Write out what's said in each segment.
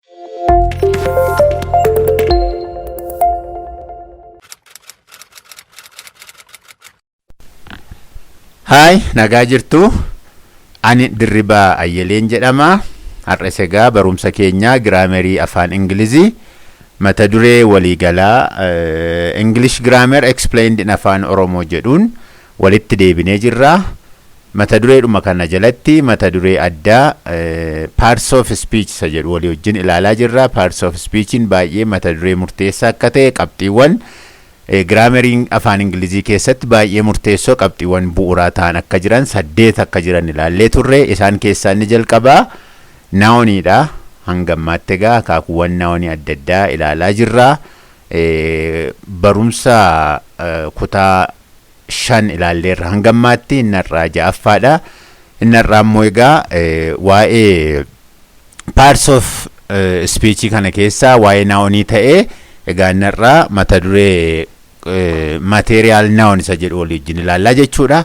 Haay, nagaa jirtu. Ani Dirribaa Ayyeleen jedhama. Har'as egaa barumsa keenya grammarii afaan Ingilizii mata duree waliigalaa English Grammar Explained in Afaan Oromoo jedhuun walitti deebinee jirra. Mata dureedhuma kana jalatti mata duree addaa parts of speech isa jedhu walii wajjin ilaalaa jirra. Parts of speechiin baay'ee mata duree murteessaa akka ta'e, qabxiiwwan grammariin afaan Ingilizii keessatti baay'ee murteessoo, qabxiiwwan bu'uuraa ta'an akka jiran, saddeet akka jiran ilaallee turre. Isaan keessaa inni jalqabaa nouniidha. Hanga ammaatti egaa akaakuuwwan nounii adda addaa ilaalaa jirra. Barumsa kutaa 5 ilaalleerra hanga ammaatti, inni har'aa ja'affaadha. Inni har'aa immoo egaa waa'ee parts of speech kana keessaa waa'ee nounii ta'ee, egaa inni har'aa mata duree material noun isa jedhu walii wajjin ilaallaa jechuudha.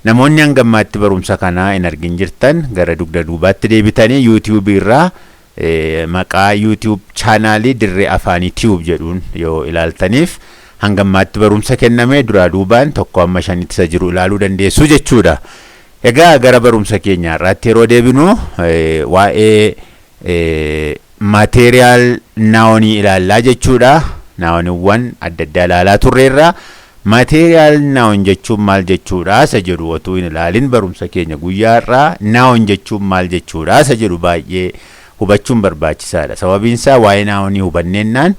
Namoonni hanga ammaatti barumsa kanaa hin argin jirtan gara dugda duubaatti deebitanii YouTubeii irraa maqaa YouTube channelii Dirree Afaanii Tube jedhuun yoo ilaaltaniif, hanga ammaatti barumsa kenname duraa duubaan 1 hamma 5tti isa jiru ilaaluu dandeessu jechuudha. Egaa gara barumsa keenya irraatti yeroo deebinu, waa'ee material nounii ilaallaa jechuudha. Nouniiwwan adda addaa ilaalaa turreerra. Material noun jechuun maal jechuudha isa jedhu otoo hin ilaalin, barumsa keenya guyyaa irraa noun jechuun maal jechuudha isa jedhu baay'ee hubachuun barbaachisaadha. Sababiin isaa, waa'ee nounii hubanneennaan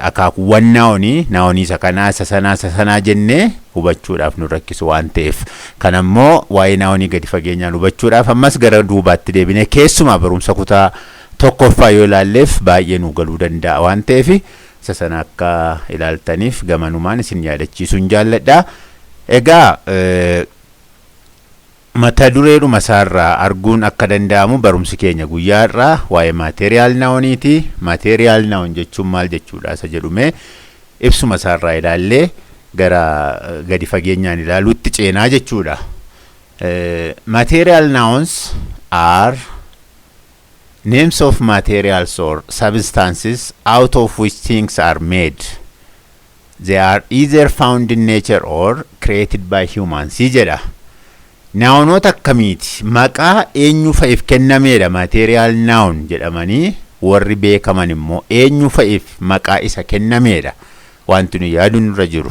akaakuuwwan nounii, nounii isa kanaa, isa sanaa, isa sanaa jennee hubachuudhaaf nu rakkisu waan ta'eef. Kan ammoo waa'ee nounii gadi fageenyaan hubachuudhaaf ammas gara duubaatti deebinee keessumaa barumsa kutaa tokkoffaa yoo ilaalleef baay'ee nu galuu danda'a waan ta'eef, isa sana akka ilaaltaniif gamanumaan isin yaadachiisuun jaalladha. Egaa mata dureedhuma isaarraa arguun akka danda'amu, barumsi keenya guyyaa irraa waa'ee material nouniiti. Material noun jechuun maal jechuudha isa jedhume ibsuma isaarraa ilaallee gara gadi fageenyaan ilaaluutti ceenaa jechuudha. Material nouns are names of materials or substances out of which things are made. They are either found in nature or created by humans jedha. Nounoota akkamiiti? Maqaa eenyu fa'iif kennameedha material noun jedhamanii warri beekaman immoo eenyu fa'iif maqaa isa kennameedha? Wanti nu yaaduun nurra jiru.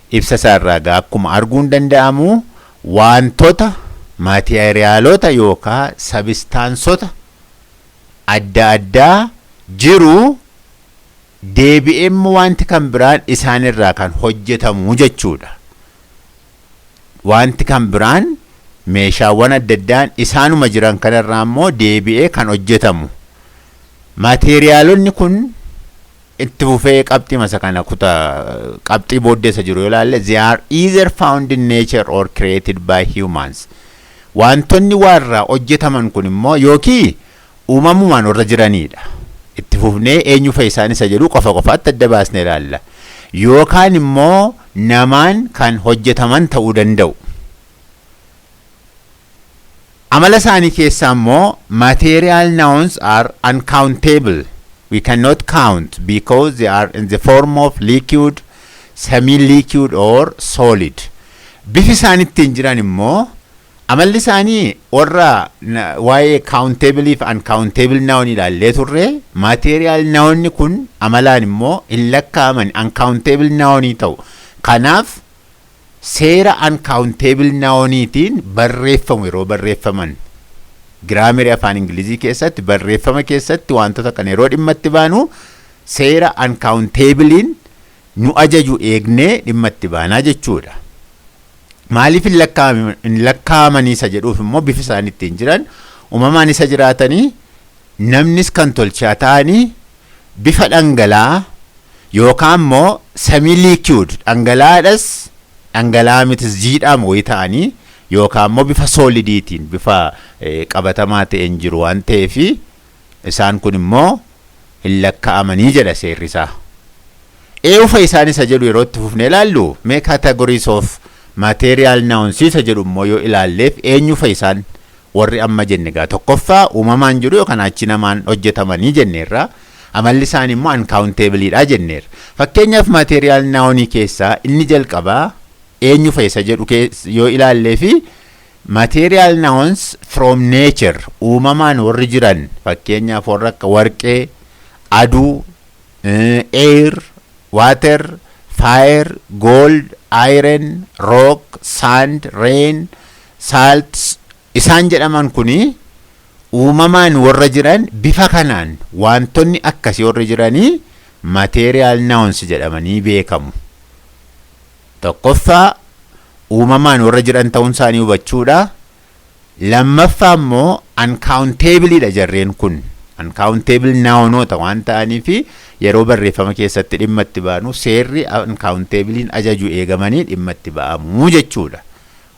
Ibsa isaarraa egaa akkuma arguun danda'amu, wantoota, materialota yookaan substanceota adda addaa jiru, deebi'ee immoo wanti kan biraan isaanirraa kan hojjetamu jechuudha. Wanti kan biraan, meeshaawwan adda addaan isaanuma jiran kanarraa immoo deebi'ee kan hojjetamu. Materialonni kun itti fufee qabxii masa kana kutaa qabxii booddeessa jiru yoo ilaalle, they are either found in nature or created by humans. Wantoonni waarraa hojjetaman kun immoo yookiin uumamumaan warra jiranidha. Itti fufnee eenyu fa'i isaan isa jedhu qofa qofaatti adda baasnee ilaalla. Yookaan immoo namaan kan hojjetaman ta'uu danda'u. Amala isaanii keessaa immoo material nouns are uncountable. We cannot count because they are in the form of liquid, semi-liquid or solid. Bifi isaan ittiin jiran immoo, amalli isaanii, warra waa'ee countable fi uncountable noun ilaallee turre, material noun kun amalaan immoo hin lakkaa'aman, uncountable noun ta'u. Kanaaf seera uncountable nouniitiin barreeffamu yeroo barreeffaman. Grammarii afaan Ingilizii keessatti, barreeffama keessatti wantoota kana yeroo dhimma itti baanu, seera uncountableiin nu ajaju eegnee dhimma itti baanaa jechuudha. Maaliif hin lakkaa'amanii isa jedhuuf immoo, bifi isaan ittiin jiran uumamaan isa jiraatanii, namnis kan tolchaa ta'anii, bifa dhangala'aa yookaan immoo semi liquid, dhangala'aadhas dhangala'aa mitis, jiidhaan wayii ta'anii, yookaan immoo bifa solidiitiin, bifa qabatamaa ta'een jiru waan ta'eef, isaan kun immoo hin lakkaa'amanii jedha seerri isaa. Eenyufa isaan isa jedhu yeroo itti fufnee ilaallu, mee categories of material nouns isa jedhu immoo yoo ilaalleef, eenyufa isaan Warri amma jenne egaa tokkoffaa uumamaan jiru yookaan achi namaan hojjetamanii jenneerra. Amalli isaanii immoo uncountableidha jenneerra. Fakkeenyaaf, material nounii keessaa inni jalqabaa eenyu fayyisa jedhu yoo ilaallee fi material nouns from nature, uumamaan warri jiran, fakkeenyaaf warra akka warqee, aduu, air, water, fire, gold, iron, rock, sand, rain, salt isaan jedhaman kuni uumamaan warra jiran, bifa kanaan wantoonni akkasii warra jiranii material nouns jedhamanii beekamu. Tokkoffaa, uumamaan warra jiran ta'uun isaanii hubachuudha. Lammaffaa immoo uncountableidha jarreen kun. Uncountable nounoota waan ta'aniif yeroo barreeffama keessatti dhimma itti baanu seerri uncountableiin ajaju eegamanii dhimma itti ba'amuu jechuudha.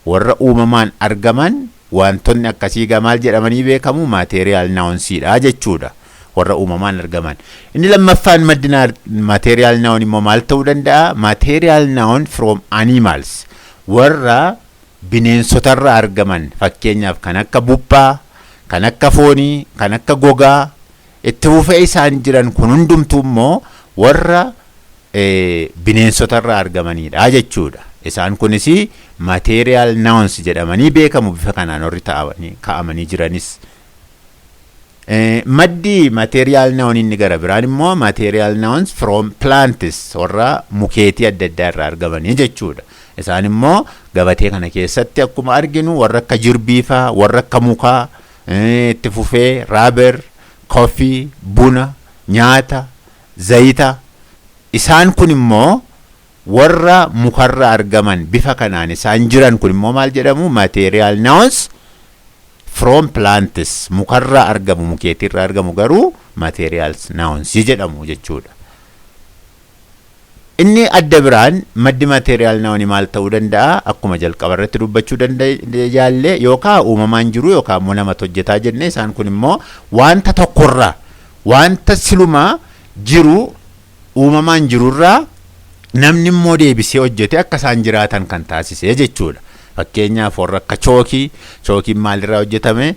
Warra uumamaan argaman wantoonni akkasii maal jedhamanii beekamu? Material nounsiidha jechuudha. Warra uumamaan argaman. Inni lammaffaan maddi material noun immoo maal ta'uu danda'a? Material noun from animals. Warra bineensotarra argaman, fakkeenyaaf kan akka buphaa, kan akka foonii, kan akka gogaa itti fufee isaan jiran kun hundumtuu immoo warra bineensotarra argamanidha jechuudha. Isaan kunis material nouns jedhamanii beekamu, bifa kanaan warri kaa'amanii jiranis. Maddi material noun inni gara biraan immoo material nouns from plants, warra mukeetii adda addaa irraa argamanii jechuudha. Isaan immoo gabatee kana keessatti akkuma arginu warra akka jirbiifaa, warra akka mukaa, itti fufee rubber, coffee, buna, nyaata, zayita. Isaan kun immoo warra mukarra argaman, bifa kanaan isaan jiran kun immoo maal jedhamu? Material nouns from plants, mukarraa argamu, mukeetiirraa argamu garuu materials nouns jedhamu jechuudha. Inni adda biraan maddi material noun maal ta'uu danda'a? Akkuma jalqaba irratti dubbachuu danda'e, yookaan uumamaan jiru yookaan immoo namatu hojjetaa jenne. Isaan kun immoo wanta tokkorraa, wanta silumaa jiru, uumamaan jirurraa namni immoo deebisee hojjete akka isaan jiraatan kan taasise jechuudha. Fakkeenyaaf, warra akka chookii. Chookiin maalirraa hojjetame?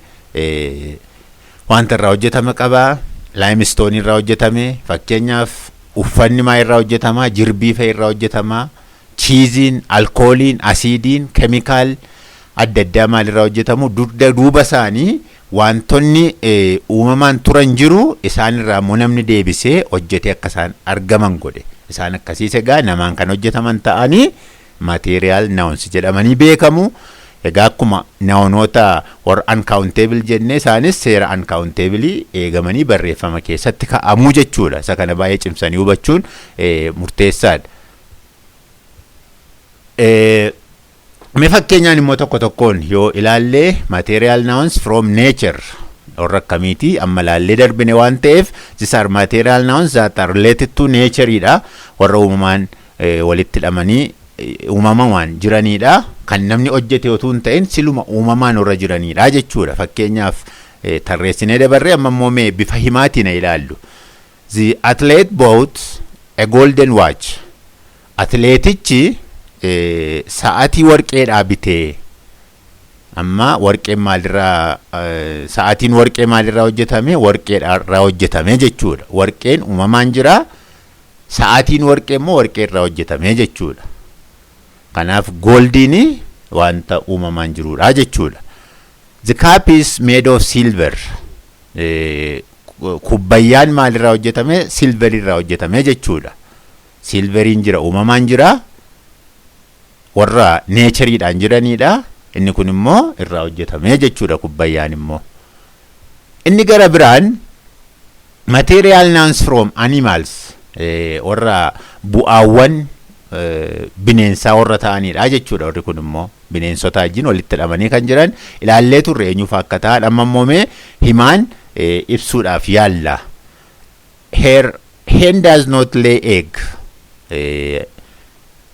Wanta irraa hojjetame qabaa, limestone irraa hojjetame. Fakkeenyaaf, uffanni maa irraa hojjetama? Jirbii fa'a irraa hojjetama. Cheeseiin, alkooliin, asiidiin, chemical adda addaa maalirraa hojjetamu? Dugda duuba isaanii wantoonni uumamaan turan jiru, isaan irraa immoo namni deebisee hojjetee akka isaan argaman godhe. Isaan akkasiis egaa namaan kan hojjetaman ta'anii material nouns jedhamanii beekamu. Egaa akkuma nounoota warra uncountable jennee, isaanis seera uncountable eegamanii barreeffama keessatti ka'amuu jechuudha. Isa kana baay'ee cimsanii hubachuun murteessaadha. Mee fakkeenyaan immoo tokko tokkoon yoo ilaallee, material nouns from nature warra akkamiiti? Amma ilaallee darbine waan ta'eef, these are material nouns that are related to natureidha. Warra uumamaan walitti hidhamanii uumamaan jiranidha. Kan namni hojjete otoo hin ta'in siluma uumamaan warra jiranidha jechuudha. Fakkeenyaaf, tarreessinee dabarree, amma immoo mee bifa himaatiin ilaallu. The athlete bought a golden watch. Atleetichi sa'aatii warqeedhaa bitee. Amma warqeen maalirraa, sa'aatiin warqee maalirraa hojjetame? Warqeedhaa hojjetame jechuudha. Warqeen uumamaan jira. Sa'aatiin warqee immoo warqee irraa hojjetame jechuudha. Kanaaf goldiin wanta uumamaan jirudha jechuudha. The cup is made of silver. Kubbayyaan maalirraa hojjetame? Silver irraa hojjetame jechuudha. Silveriin jira, uumamaan jira. Warra natureiidhaan jiranidha. Inni kun immoo irraa hojjetame jechuudha kubbayyaan immoo. Inni gara biraan material nouns from animals, warra bu'aawwan bineensaa warra ta'anidha jechuudha. Warri kun immoo bineensota wajjin walitti hidhamanii kan jiran ilaallee turre, eenyuuf akka ta'an amma immoo mee himaan ibsuudhaaf yaalla. Her hen does not lay egg.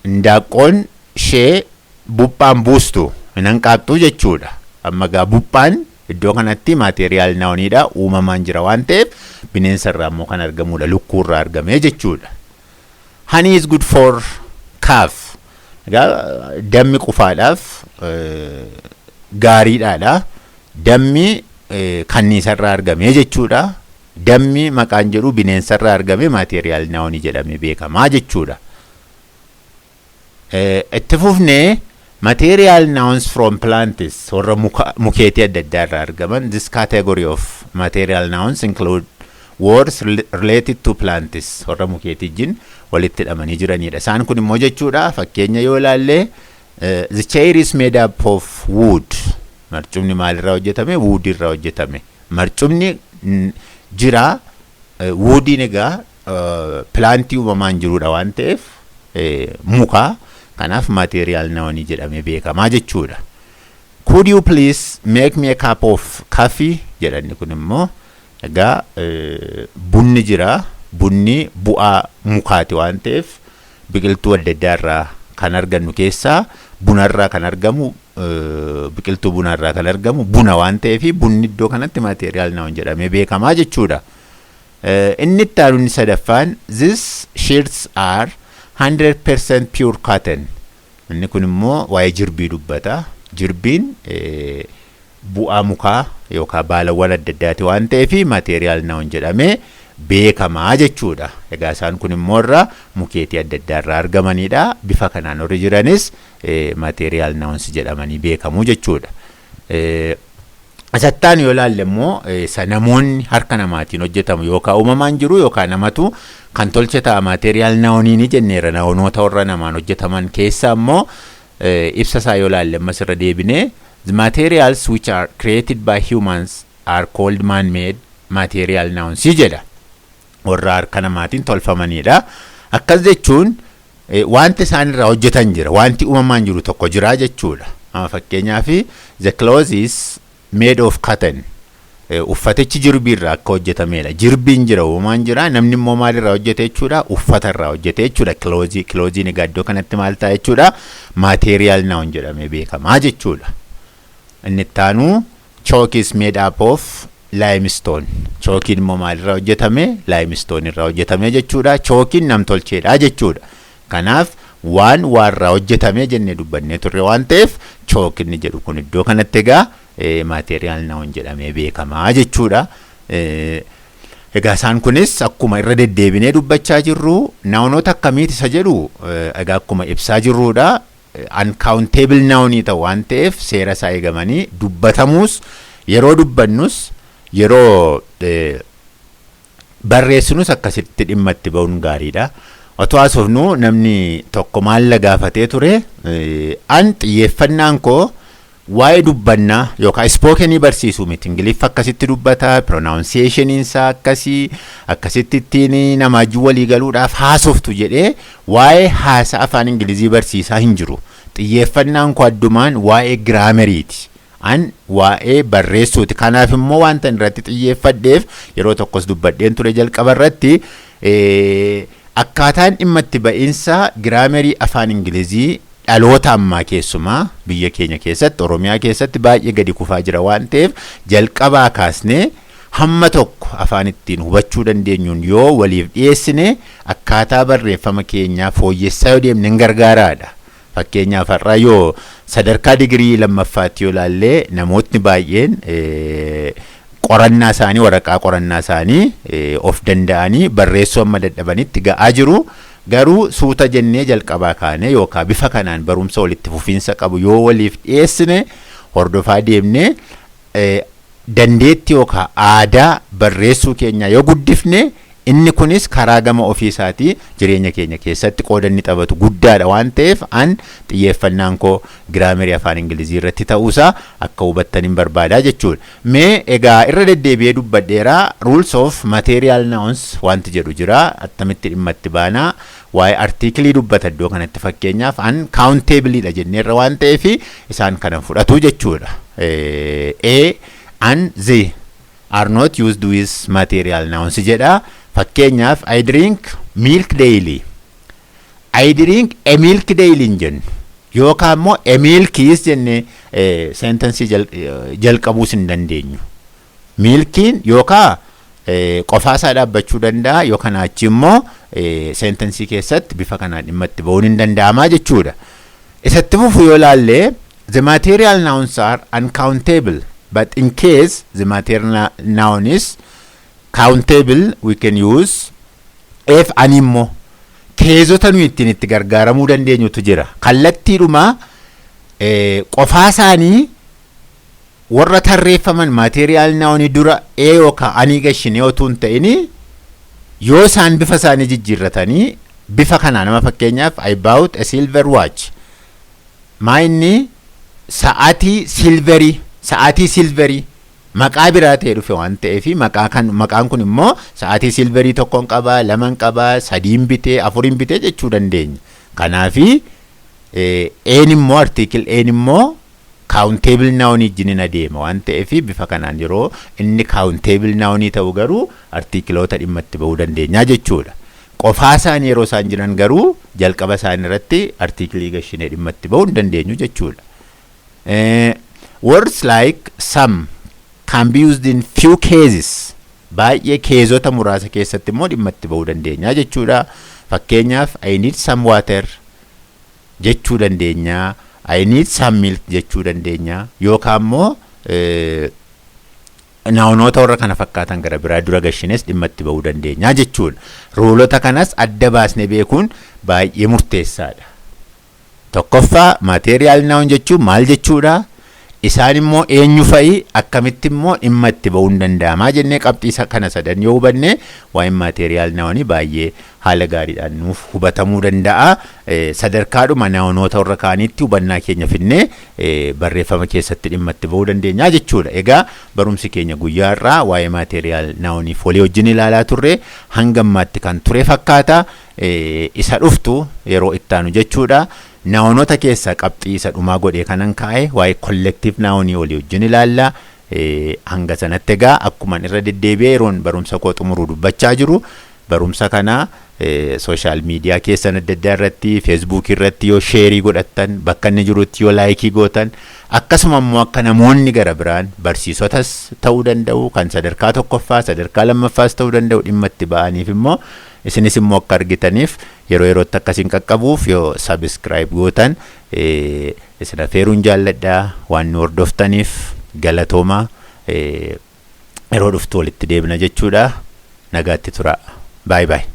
Indaaqqoon ishee buphaan buustu, hin hanqaaqxu jechuudha. Amma gaa buphaan iddoo kanatti material nouniidha, uumamaan jira waan ta'eef bineensa irraa immoo kan argamudha, lukkuu irraa argame jechuudha. Honey is good for cough. Egaa dammi qufaadhaaf gaariidhaadha. Dammi kanniisarraa argame jechuudha. Dammi maqaan jedhu bineensarraa argame material nounii jedhamee beekamaa jechuudha. Itti fufnee, material nouns from plants, warra mukeetii adda addaa irraa argaman. This category of material nouns include words related to plants, warra mukeetii wajjin walitti hidhamanii jiranidha. Isaan kun immoo jechuudha, fakkeenya yoo ilaalle, the chair is made up of wood. Marcumni maalirraa hojjetame? Wood irraa hojjetame. Marcumni jira. Woodiin egaa plantii uumamaan jirudha waan ta'eef, muka. Kanaaf material nounii jedhamee beekamaa jechuudha. "Could you please make me a cup of coffee?" jedhanni. Kun immoo egaa bunni jira. Bunni bu'aa mukaati waan ta'eef, biqiltuu adda addaa irraa kan argannu keessaa bunarraa kan argamu, biqiltuu bunarraa kan argamu buna waan ta'eef, bunni iddoo kanatti material noun jedhamee beekamaa jechuudha. Inni itti aanu, inni sadaffaan, "These shirts are 100% pure cotton." Inni kun immoo waa'ee jirbii dubbata. Jirbiin bu'aa mukaa yookaan baalawwan adda addaati waan ta'eef, material noun jedhamee beekamaa jechuudha. Egaa isaan kun immoo irraa mukeetii adda addaa irraa argamanidha. Bifa kanaan warri jiranis material nouns jedhamanii beekamu jechuudha. Asattaan yoo ilaalle immoo, isa namoonni harka namaatiin hojjetamu yookaan uumamaan jiru yookaan namatu kan tolche ta'a material nounii ni jenneera. Nounoota warra namaan hojjetaman keessa immoo ibsa isaa yoo ilaalle, ammas irra deebinee, the materials which are created by humans are called man-made material nouns jedha. Warra harka namaatiin tolfamanidha. Akkas jechuun wanti isaan irraa hojjetan jira, wanti uumamaan jiru tokko jira jechuudha. Fakkeenyaaf, the clothes is made of cotton. Uffatichi jirbii irraa akka hojjetamedha. Jirbiin jira, uumamaan jira. Namni immoo maalirraa hojjete jechuudha? Uffata irraa hojjete jechuudha. Clothesii, clothesiin egaa iddoo kanatti maal ta'a jechuudha? Material noun jedhamee beekamaa jechuudha. Inni ittaanu, chalk is made up of limestone. Chalkiin immoo maalirraa hojjetame? Limestone irraa hojjetame jechuudha. Chalkiin namtolcheedha jechuudha. Kanaaf waan waarraa hojjetame jennee dubbannee turre waan ta'eef, chalk inni jedhu kun iddoo kanatti egaa material noun jedhamee beekamaa jechuudha. Egaa isaan kunis akkuma irra deddeebinee dubbachaa jirru, nounoota akkamiiti isa jedhu egaa akkuma ibsaa jirrudha. Uncountable nounii ta'u waan ta'eef, seera isaa eegamanii dubbatamuus, yeroo dubbannus, yeroo barreessinus akkasitti dhimma itti ba'uun gaariidha. Otoo haasofnu namni tokko maal gaafatee ture, an xiyyeeffannaan koo waa'ee dubbannaa yookaan spokenii barsiisuu miti. Ingiliffa akkasitti dubbata, pronunciationiin isaa akkasii, akkasitti ittiin nama wajjin walii galuudhaaf haasoftu jedhee waa'ee haasa afaan Ingilizii barsiisaa hin jiru. Xiyyeeffannaan koo addumaan waa'ee grammariiti. An waa'ee barreessuuti. Kanaaf immoo wanta irratti xiyyeeffadheef, yeroo tokkos dubbadheen ture jalqaba irratti, akkaataan dhimma itti ba'iinsa grammarii afaan Ingilizii dhaloota ammaa keessumaa biyya keenya keessatti, Oromiyaa keessatti baay'ee gadi kufaa jira waan ta'eef, jalqabaa kaasnee hamma tokko afaan ittiin hubachuu dandeenyuun yoo waliif dhiyeessine, akkaataa barreeffama keenyaa fooyyessaa yoo deemne hin gargaaraadha. Fakkeenyaaf, har'a yoo sadarkaa digirii lammaffaatti yoo ilaallee, namootni baay'een qorannaa isaanii, waraqaa qorannaa isaanii of danda'anii barreessuu amma dadhabanitti ga'aa jiru. Garuu suuta jennee jalqabaa kaane yookaan bifa kanaan barumsa walitti fufiinsa qabu yoo waliif dhiyeessine, hordofaa deemne, dandeettii yookaan aadaa barreessuu keenya yoo guddifne, inni kunis karaa gama ofiisaatii jireenya keenya keessatti qooda inni taphatu guddaadha waan ta'eef, an xiyyeeffannaan koo grammarii afaan Ingilizii irratti ta'uusaa akka hubattan hin barbaadaa jechuudha. Mee egaa irra deddeebi'ee dubbadheeraa, rules of material nouns wanti jedhu jira. Attamitti dhimma itti baanaa? Waa'ee articleii dubbata iddoo kanatti. Fakkeenyaaf, uncountableidha jenneerra waan ta'eef, isaan kana fudhatu jechuudha. A, an, the are not used with material nouns jedha. Fakkeenyaaf, "I drink milk daily." "I drink a milk daily" hin jennu. Yookaan immoo "a milk is" jennee sentenceii jalqabuus hin dandeenyu. Milkiin yookaan qofaasaa dhaabbachuu danda'a, yookaan achi immoo sentenceii keessatti bifa kanaan dhimma itti ba'uun hin danda'amaa jechuudha. Isatti fufu yoo ilaalle, the material nouns are uncountable But in case the material noun is countable, we can use a fi an immoo caseota nuyi ittiin itti gargaaramuu dandeenyutu jira. Kallattiidhuma qofaa isaanii warra tarreeffaman material nounii dura a yookaan anii gashinee otuu hin ta'ini, yoo isaan bifa isaanii jijjiirratanii bifa kanaa nama, fakkeenyaaf, "I bought a silver watch." Maa inni sa'aatii silverii, sa'aatii silverii maqaa biraa ta'e dhufe waan ta'eef, maqaa kan maqaan kun immoo sa'aatii silverii tokkoon qabaa, laman qabaa, sadiin bitee, afuriin bitee jechuu dandeenya. Kanaafi an immoo, article an immoo countable nounii wajjin adeema waan ta'eef, bifa kanaan yeroo inni countable nounii ta'u garuu articleoota dhimma itti bahuu dandeenya jechuudha. Qofaa isaanii yeroo isaan jiran garuu jalqaba isaanii irratti articleii gashinee dhimma itti bahuu hin dandeenyu jechuudha. Words like some can be used in few cases. Baay'ee caseota muraasa keessatti immoo dhimma itti bahuu dandeenya jechuudha. Fakkeenyaaf, "I need some water" jechuu dandeenya. "I need some milk" jechuu dandeenya. Yookaan immoo nounoota warra kana fakkaatan gara biraa dura gashines dhimma itti bahuu dandeenya jechuudha. Ruleota kanas adda baasnee beekuun baay'ee murteessaadha. Tokkoffaa, material noun jechuun maal jechuudha? Isaan immoo eenyu fa'i? Akkamitti immoo dhimma itti bahuun danda'amaa jennee qabxii kana sadan yoo hubanne, waa'een material nounii baay'ee haala gaariidhaan nuuf hubatamuu danda'a. Sadarkaadhuma nounoota warra kaaniitti hubannaa keenya finnee barreeffama keessatti dhimma itti bahuu dandeenya jechuudha. Egaa barumsi keenya guyyaa irraa waa'ee material nounii walii wajjin ilaalaa turre hanga ammaatti kan ture fakkaata. Isa dhuftu yeroo ittaanu jechuudha. Nounoota keessaa qabxii isa dhumaa godhee kanan kaa'e waa'ee collective nounii walii wajjin ilaalla. Hanga sanatti egaa akkuma irra deddeebi'ee yeroon barumsa koo xumuruu dubbachaa jiru, barumsa kana social media keessan adda addaa irratti, Facebookii irratti yoo shareii godhattan, bakka inni jirutti yoo likeii gootan, akkasuma immoo akka namoonni gara biraan, barsiisotas ta'uu danda'u, kan sadarkaa tokkoffaa, sadarkaa lammaffaas ta'uu danda'u, dhimma itti ba'aniif immoo isinis immoo akka argitaniif, yeroo yerootti akkasiin qaqqabuuf yoo subscribe gootan isin afeeruun jaalladhaa. Waan nu hordoftaniif galatoomaa. Yeroo dhuftu walitti deebina jechuudha. Nagaatti tura. Baay'ee baay'ee.